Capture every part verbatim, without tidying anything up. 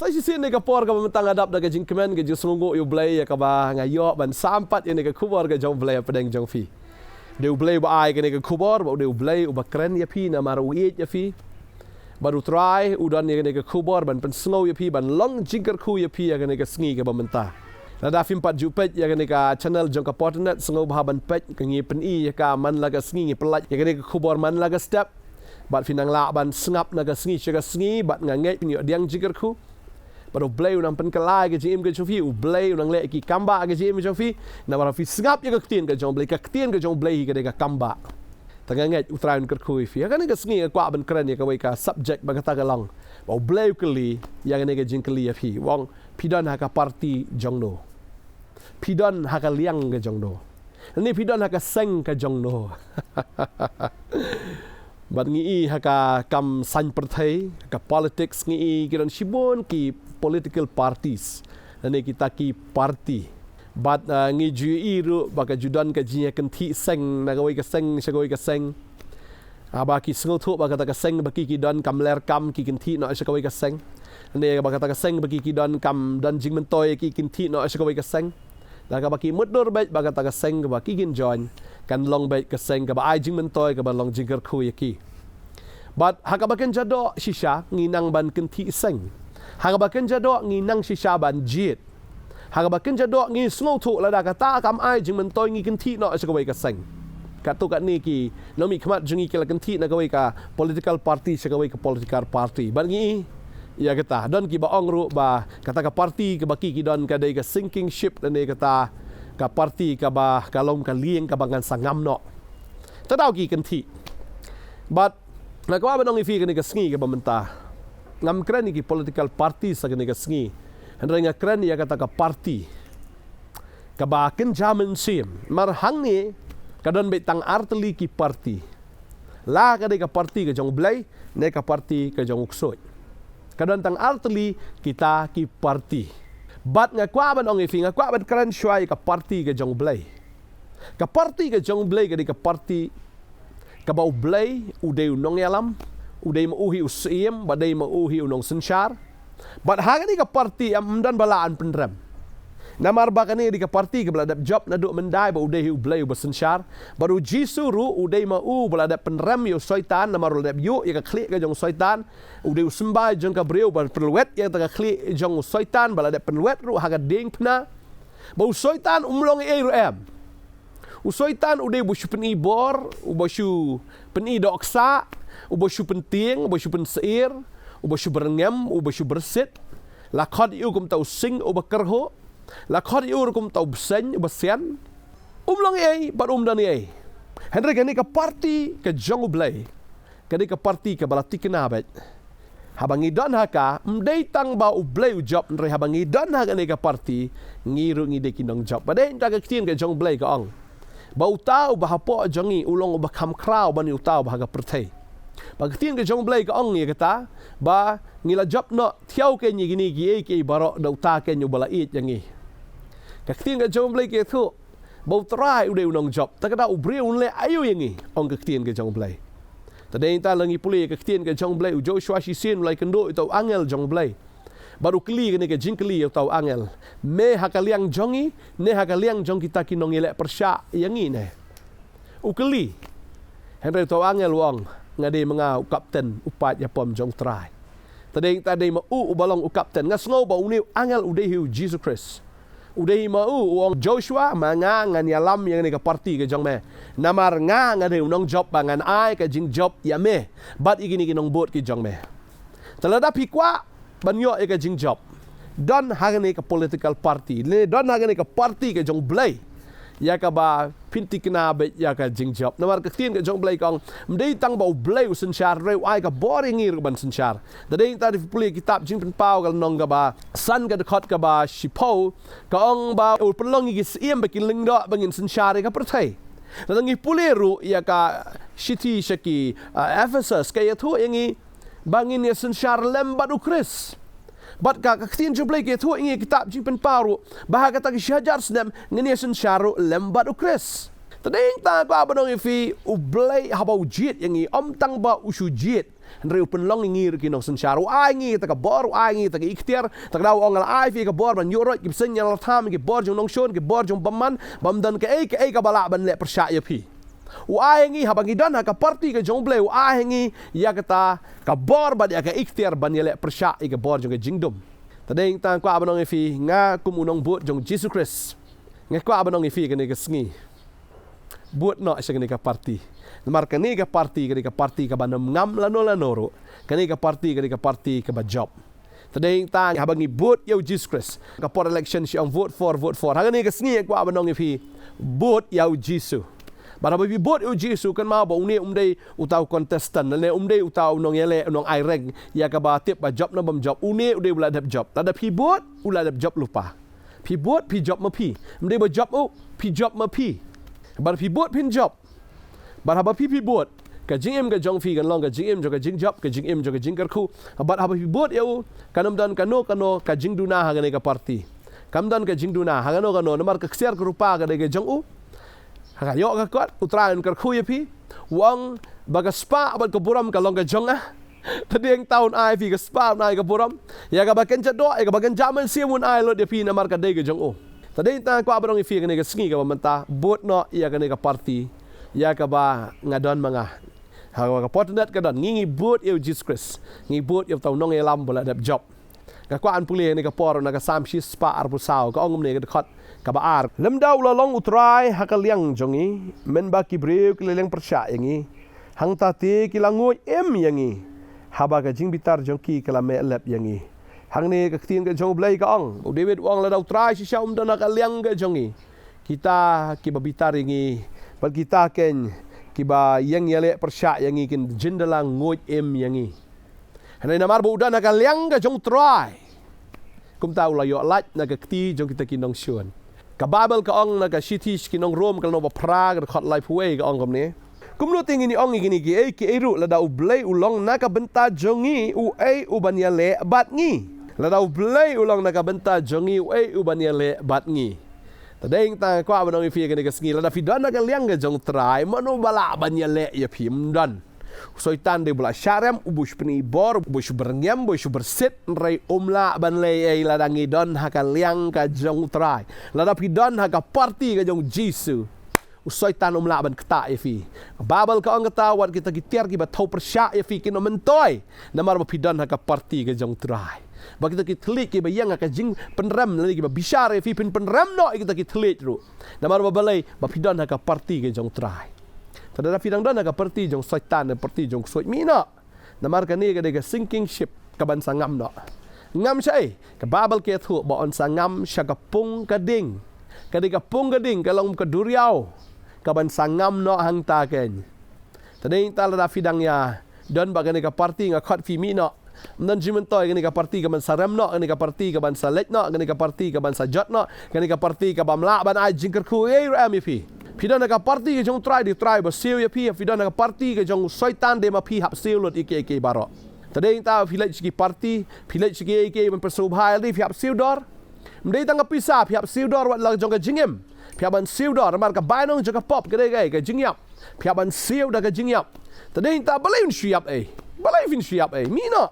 Sa shisien ne ka por kaba mynta nga dap da ka jingkmen ka jingsngewnguh ïa U Blei ïa kaba nga ïoh ban sam pat ïa ne ka khubor ka jong U Blei hapdeng jong phi. Dei U Blei uba ai kane ka khubor, bad dei U Blei uba kren ïa phi namar u ïeit ïa phi. Bad U Trai u don ïa kane ka khubor ban pynsngew ïa phi, ban long jingkyrkhu ïa phi ïa kane ka sngi kaba mynta. Lada phim pat ju peit ïa kane ka channel jong ka Potternet, sngewbha ban peit, ka ngi pyni ïa ka man la ka sngi, ngi pyllait ïa kane ka khubor man la ka step. Bad phin nang lah ban sngap na ka sngi sha ka sngi, bad nga ngeit phin ïoh diang jingkyrkhu. Bad U Blei u nang pynkylla ïa ka jingim ka jong phi, U Blei u nang leh ïa ki kam ba ka jingim ka jong phi. Namar phi sngap ïa ka ktien ka jong U Blei, ka ktien ka jong U Blei hi ka dei ka kam ba. Te nga ngeit U Trai un kyrkhu ïa phi. Ha kane ka sngi nga kwah ban kren ïa kawei ka subject ba kata ka long, ba U Blei u kylli ïa kane ka jingkylli ïa phi. U ong, phi don ha ka parti jong no? Phi don ha ka liang ka jong no? Lane phi don ha ka seng ka jong no? Bad ngi i ha ka kam saiñ pyrthei, ka politics, ngi i ki don shibun ki political parties. Lane kita ki parti. Bad, ah, ngi ju i ruh ba ka ju don ka jingïakynthih seng na kawei ka seng sha kawei ka seng. Haba ki sngewthuh ba kata ka seng ba ki ki don kam ler kam, ki kynthih noh sha kawei ka seng. Lane ba kata ka seng ba ki ki don kam don jingmyntoi, ki kynthih noh sha kawei ka seng. Da kaba ki mutdur beit ba kata ka seng kaba ki kin join kan long beit ka seng kaba ai jingmyntoi, kaba long jingkyrkhu ïa ki. Bad ha kaba kynja doh shisha ngi nang ban kynthih seng. Ha kaba kynja doh ngi nang shisha ban jied. Ha kaba kynja doh ngi sngewthuh lada kata kam ai jingmyntoi, ngi kynthih noh sha kawei ka seng. Katto katne ki nongmihkhmat jong ngi ki la kynthih na kawei ka political party sha kawei ka political party. Bad ngi i ïa kata, don kiba ong ruh ba kata ka parti kaba ki ki don ka dei ka sinking ship, lane kata ka parti kaba ka long ka lieng kaba ngan sa ngam noh. Te daw ki kynthih. Bad nga kwah ban ong ïa phi kane ka sngi kaba mynta, ngam kren ïa ki political party sa kane ka sngi. Hynrei nga kren ïa kata ka parti kaba kynja mynsiem. Namar hangne ka don beit tang artylli ki parti. La ka dei ka parti ka jong U Blei, ne ka parti ka jong u ksuid. Ka don tang artylli kita ki parti. Bad nga kwah ban ong ïa phi, nga kwah ban kren shuwa ïa ka parti ka jong U Blei. Ka parti ka jong U Blei ka dei ka parti kaba U Blei u dei u nongïalam, u dei ma u hi u syiem, bad dei ma u hi u nongsynshar. Bad ha kane ka parti ym don ba lah ban pynrem. Namar ba kane ka dei ka parti kaba la dep jop naduh mynta ba u dei hi U Blei uba synshar. Bad U Jisu ruh u dei ma u ba la dep pynrem ïa u Soitan, namar u la dep ïuh ïa ka khlieh ka jong u Soitan. U dei u symbai jong ka briew, ba pynlwet ïa kata ka khlieh jong u Soitan, ba la dep pynlwet ruh ha ka diengphna. Ba u Soitan um long ei ruh em. U Soitan u dei uba shu pyni bor, uba shu pyni dohksah, uba shu pyntieng, uba shu pynsyier, uba shu byrngem, uba shu byrsit. La khot ïa u kumta u sing uba kyrhuh. La khot ïa u ruh kumta u bseiñ uba sian. Um long ei bad um don ei. Hynrei kane ka parti ka jong U Blei ka dei ka parti kaba la thikna beit. Haba ngi don ha ka, ym dei tang ba U Blei u jop, hynrei haba ngi don ha kane ka parti, ngi ruh ngi dei ki nongjop. Bad dei ïa ka ktien ka jong U Blei ka ong ba uta uba hapoh jong ngi u long uba kham khraw ban ïa uta uba ha ka pyrthei. Ba ka ktien ka jong U Blei ka ong ïa kata, ba ngi la jop noh thiaw keiñ ïa kine kiei kiei baroh da uta keiñ uba la ïeit ïa ngi. Ka ktien ka jong U Blei ka ïathuh ba U Trai u dei u nongjop. Te ka daw u briew un leh aïu ïa ngi, ong ka ktien ka jong U Blei. Te dei nangta lada ngi pule ïa ka ktien ka jong U Blei, u Joshua shisien u la ïakynduh ïa uta u angel jong U Blei. Bad u kylli kane ka jingkylli ïa uta u angel, me ha ka liang jong ngi, ne ha ka liang jong kita ki nongïaleh pyrshah ïa ngi ne? U kylli. Hynrei uta u angel u ong, nga dei ma nga u kapten u paid ïapom jong U Trai. Te dei nangta dei ma u uba long u kapten. Nga sngew ba une u angel u dei hi U Jisu Khrist. U dei ma u, u ong, Joshua, ma nga ngan ïalam ïa kane ka parti ka jong me. Namar nga, nga dei u nongjop, ba ngan ai ka jingjop ïa me bad ïa kine ki nongbud ki jong me. Te lada phi kwah ban ïoh ïa ka jingjop, don ha kane ka political party, ne don ha kane ka parti ka jong U Blei, ïa kaba phin thikna beit ïa ka jingjop. Namar ka ktien ka jong U Blei ka ong, ym dei tang ba U Blei u synshar, hynrei u ai ka bor ïa ngi ruh ban synshar. Te dei nangta lada phi pule ïa ka kitab Jingpynpaw ka lynnong kaba san, ka dkhot kaba shiphew, ka ong ba u pynlong ïa ki syiem ba kin lyngdoh ba ngin synshar ïa ka pyrthei. Lada ngi pule ruh ïa ka shithi sha ki, ah, Ephesus, ka ïathuh ïa ngi ba ngin ïa synshar lem bad U Khrist. Bad ka, ka ktien jong U Blei ka ïathuh ïa ngi ha ka kitab Jingpynpaw ruh, ba ha kata ka shi hajar snem ngin ïa synshar ruh lem bad U Khrist. Te dei nangta nga kwah ban ong ïa phi, U Blei haba u jied ïa ngi, ym tang ba u shu jied, Hynrei u pynlong ïa ngi ruh ki nongsynshar. U ai ngi kata ka bor, u ai ngi kata ka iktiar. Te ka daw u ong, nga la ai ïa phi ka bor ban ïuh roit ki bseiñ ïalatha, ki bor jong nongshun, ki bor jong bymman, bym don kaei kaei kaba lah ban leh pyrshah ïa phi. U ai ïa ngi, haba ngi don ha ka parti ka jong U Blei, u ai ïa ngi ïa kata ka bor bad ïa ka iktiar ban ïaleh pyrshah ïa ka bor jong ka jingdum. Te dei tang kwah ban ong ïa phi, nga kum u nongbud jong U Jisu Khrist, nga kwah ban ong ïa phi kane ka sngi, bud noh sha kane ka parti. Namar kane ka parti, kane ka parti kaba nym ngam lano lano ruh. Kane ka parti, kane ka parti kaba jop. Te dei tang haba ngi bud ïa U Jisu Khrist, ka por election shi ong vote for, vote for. Ha kane ka sngi nga kwah ban ong ïa phi, bud ïa U Jisu. Bad haba phi bud ïa U Jisu, kynmaw ba une um dei uta u contestant, lane um dei uta u nongïaleh, u nongai reng ïa kaba tip ba jop ne bym jop. Une u dei u la dep jop. Lada phi bud, u la dep jop lypa. Phi bud, phi jop ma phi. Um dei ba jop u, phi jop ma phi. Bad phi bud phin jop. Bad haba phi, phi bud, ka jingim ka jong phi kan long ka jingim jong ka jingjop, ka jingim jong ka jingkyrkhu. Bad haba phi bud ïa u, kan ym don kano kano ka jingduna ha kane ka parti. Kam don ka jingduna ha kano kano, namar ka ksiar ka rupa ka dei ka jong u. Ha ka ïoh ka kot, U Trai un kyrkhu ïa phi. U ong ba ka spah bad ka burom ka long ka jong nga. Te dei tang un ai ïa phi ka spah, un ai ka burom. Ïa kaba kynja doh, ïa kaba kynja mynsiem un ai lut ïa phi, namar ka dei ka jong u. Te dei tang kwah ban ong ïa phi kane ka sngi kaba mynta, bud noh ïa kane ka parti ïa kaba nga don ma nga. Ha kaba ka por tynat ka don, ngi ngi bud ïa U Jisu Khrist. Ngi bud ïa uta u nongïalam ba la dep jop. Nga kwah ban pule ha kane ka por na ka Salm shispah arphew saw, ka ong kumne, ka dkhot kaba ar: Lymda u la long U Trai ha ka liang jong ngi, mynba ki briew ki la liang pyrshah ïa ngi, hangta te ki la nguid im ïa ngi, haba ka jingbitar jong ki ka la meh lep ïa ngi. Hangne ka ktien ka jong U Blei ka ong, u David u ong, lada U Trai shisha um don ha ka liang ka jong ngi, kita kiba bitar ïa ngi bad kita keiñ kiba ïeng ïaleh pyrshah ïa ngi kin jin da la nguid im ïa ngi. Hynrei namar ba u don ha ka liang ka jong U Trai, kumta u la ïoh lait na ka kti jong kita ki nongshun. Ka Baibl ka ong na ka shithi sha ki nong Rom, ka lynnong ba phra, ka dkhot laiphew wei, ka ong kumne: Kumno te ngin ong ïa kine kiei kiei ruh, lada U Blei u long na ka bynta jong ngi, uei u ban ïaleh bad ngi? Lada U Blei u long na ka bynta jong ngi, uei u ban ïaleh bad ngi? Te dei tang kwah ban ong ïa phi kane ka sngi, lada phi don ha ka liang ka jong U Trai, mano ba lah ban ïaleh ïa phi? Ym don. U Soitan dei ba la sharem, u ba u shu pyni bor, u ba u shu byrngem, u ba u shu byrsit, hynrei um lah ban leh ei ei lada ngi don ha ka liang ka jong U Trai. Lada phi don ha ka parti ka jong U Jisu, u Soitan um lah ban ktah ïa phi. Baibl ka ong kata, wat kita ki tiar kiba thew pyrshah ïa phi kin ym myntoi, namar ba phi don ha ka parti ka jong U Trai. Ba kita ki thylliej kiba ïeng ha ka jingpynrem lane kiba bishar ïa phi, phin pynrem noh ïa kita ki thylliej ruh. Namar ba balei? Ba phi don ha ka parti ka jong U Trai. Te lada phi dang don ha ka parti jong Soitan, ka parti jong u ksuid, mih noh. Namar kane ka dei ka sinking ship, kaban sa ngam noh. Ngam shaei? Ka Baibl ka ïathuh ba yn sa ngam sha ka pung ka ding. Ka dei ka pung ka ding, ka long ka duriaw, kaban sa ngam noh hangta keiñ. Te dei tang lada phi dang ïa don bad kane ka parti, nga khot phi, mih noh. Ym don jingmyntoi, kane ka parti kaban sa rem noh, kane ka parti kaban sa leit noh, kane ka parti kaban sa jot noh, kane ka parti kabym lah ban ai jingkyrkhu ei ei ruh em ïa phi. Phi don ha ka parti ka jong U Trai, dei U Trai ba siew ïa phi. Phi don ha ka parti ka jong u Soitan, dei ma phi hap siew lut ïa kiei kiei baroh. Te dei tang phi leit sha ki parti, phi leit sha kiei kiei ban pynsngewbha, dei phi hap siew dor. Ym dei tang ka pisa, phi hap siew dor wat la jong ka jingim. Phi hap ban siew dor, namar ka bainong jong ka pop ka dei kaei? Ka jingïap. Phi hap ban siew da ka jingïap. Te dei tang balei un shu ïap ei? Balei phin shu ïap ei? Mih noh.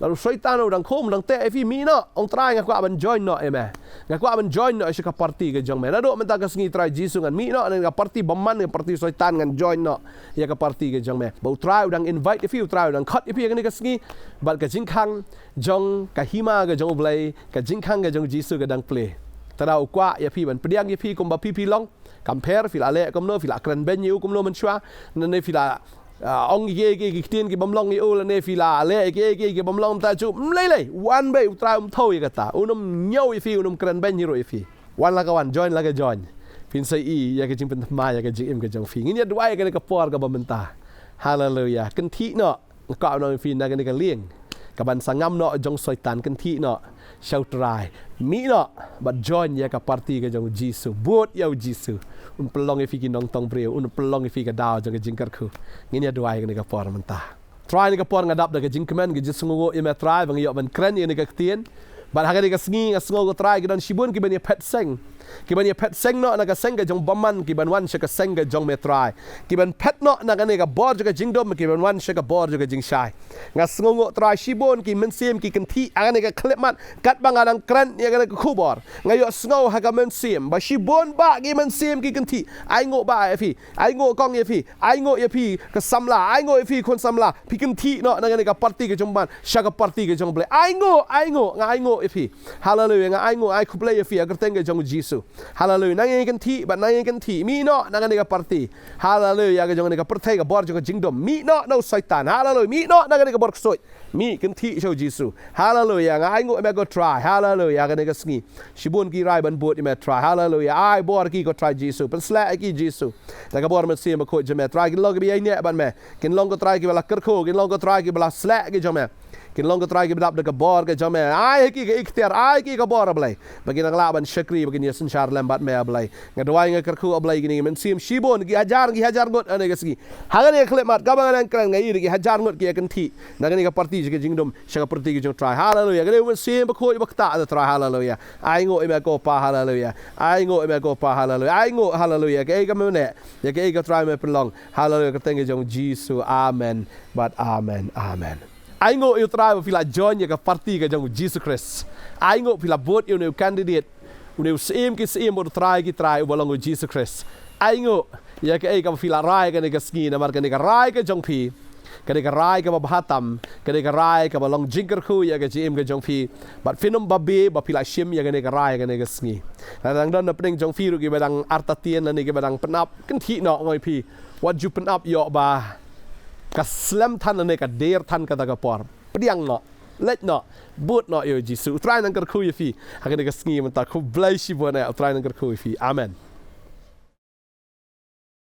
Lada u Soitan u dang khum, u dang teh ïa phi, mih noh. Ong, Trai, nga kwah ban join noh ïa me. Nga kwah ban join noh sha ka parti ka jong me. Naduh mynta ka sngi, Trai Jisu, ngan mih noh na ka parti bymman, ka parti Soitan, ngan join noh ïa ka parti ka jong me. Ba U Trai u dang invite ïa phi, U Trai u dang khot ïa phi ha kane ka sngi. Bad ka jingkhang jong ka hima ka jong U Blei, ka jingkhang ka jong U Jisu ka dang plie. Te lada u kwah ïa phi, ban pdiang ïa phi kumba phi phi long, kam pher, phi la leh kumno, phi la kren beiñ ïa u kumno mynshuwa, lane phi la, ah, ong kiei kiei ki ktien kibym long ïa u, lane phi la leh kiei kiei kibym long, mynta ju, ym lei lei, wan beit, U Trai um thew ïa kata, un ym ñiew ïa phi, un ym kren beiñ hi ruh ïa phi. Wan la ka wan, join la ka join. Phin sa ïohi ïa ka jingpynthymmai ïa ka jingim ka jong phi. Ngin ïa duwai ha kane ka por kaba mynta. Haleluya. Kynthih noh. Nga kwah ban ong ïa phi, na kane ka lieng kaban sa ngam noh jong u Soitan, kynthih noh sha U Trai. Mih noh bad join ïa ka parti ka jong U Jisu. Bud ïa U Jisu. Un pynlong ïa phi ki nongtong briew, un pynlong ïa phi ka daw jong ka jingkyrkhu. Ngin ïa duwai ha kane ka por mynta. Trai, ha kane ka por nga dap da ka jingkmen, ka jingsngewnguh ïa me, Trai, ba nga ïoh ban kren ïa kane ka ktien. Bad ha kane ka sngi nga sngew, ko Trai, ki don shibun kiban ïa phet seng. Ki ban ïa phet seng noh na ka seng ka jong bymman, ki ban wan sha ka seng ka jong me Trai. Ki ban phet noh na kane ka bor jong ka jingdum, ki ban wan sha ka bor jong ka jingshai. Nga sngewnguh Trai, shibun ki mynsiem ki kynthih ha kane ka khyllipmat, katba nga dang kren ïa kane ka khubor, nga ïohsngew ha ka mynsiem ba shibun bah ki mynsiem ki kynthih. Ai nguh bah ïa phi, ai nguh kong ïa phi, ai nguh ïa phi ka samla, ai nguh ïa phi khun samla. Phi kynthih noh na kane ka parti ka jong bymman sha ka parti ka jong U Blei. Ai nguh, ai nguh, nga ai nguh ïa phi. Haleluia, nga ai nguh, ai khublei ïa phi ha ka kyrteng ka jong U Jisu. Haleluia, nang ïa kynthih bad nang ïa kynthih, mih noh na kane ka parti. Haleluia, ka jong kane ka pyrthei, ka bor jong ka jingdum, mih noh na u Soitan. Haleluia, mih noh na kane ka bor ksuid. Mih kynthih sha U Jisu. Haleluia, nga ai nguh ïa me ko Trai. Haleluia, kane ka sngi shibun ki rai ban bud ïa me Trai. Haleluia, ai bor ki ko Trai Jisu. Pynshlur ïa ki Jisu da ka bor Mynsiem Bakhuid jong me Trai. Kin long kiba ïaineh bad me. Kin long ko Trai kiba la kyrkhu, kin long ko Trai kiba la shlur ki jong me. Kin long ko Trai kiba dap da ka bor ka jong me. Ai ha ki ka iktiar, ai ha ki ka bor, A Blei, ba kin nang lah ban shakri, ba kin ïa synshar lem bad me, A Blei. Nga duwai, nga kyrkhu, A Blei, kine ki mynsiem shibun, ki hajar, ki hajar ngut ha kane ka sngi. Ha kane ka khyllipmat kaba nga dang kren, nga ïohi ki hajar ngut ki ïa kynthih na kane ka parti jong ka jingdum sha ka parti ka jong U Trai. Haleluia, kane U Mynsiem Bakhuid ba ktah da Trai. Haleluia, ai nguh ïa me ko Pa. Haleluia, ai nguh ïa me ko Pa. Haleluia, ai nguh. Haleluia, kaei kaba me neh, ïa kaei ko Trai me pynlong. Haleluia, ka kyrteng ka jong U Jisu. Amen bad amen, amen. Ai nguh ïa U Trai ba phi la join ïa ka parti ka jong U Jisu Khrist. Ai nguh phi la bud ïa une u candidate, une u Syiem ki syiem bad U Trai ki trai, uba long U Jisu Khrist. Ai nguh ïa kaei kaba phi la rai kane ka sngi, namar kane ka rai ka jong phi, kane ka rai kaba bha tam, kane ka rai kaba long jingkyrkhu ïa ka jingim ka jong phi. Bad phin ym babe ba phi la shim ïa kane ka rai kane ka sngi. Lada dang don na pdeng jong phi ruh kiba dang artatien lane kiba dang pynap, kynthih noh, nga ong ïa phi, wat ju pynap ïoh ba ka slem than lane ka dier than kata ka por. Pdiang noh, leit noh, bud noh ïa U Jisu. U Trai nang kyrkhu ïa phi ha kane ka sngi mynta. Khublei shibun eh, U Trai nang kyrkhu ïa phi. Amen.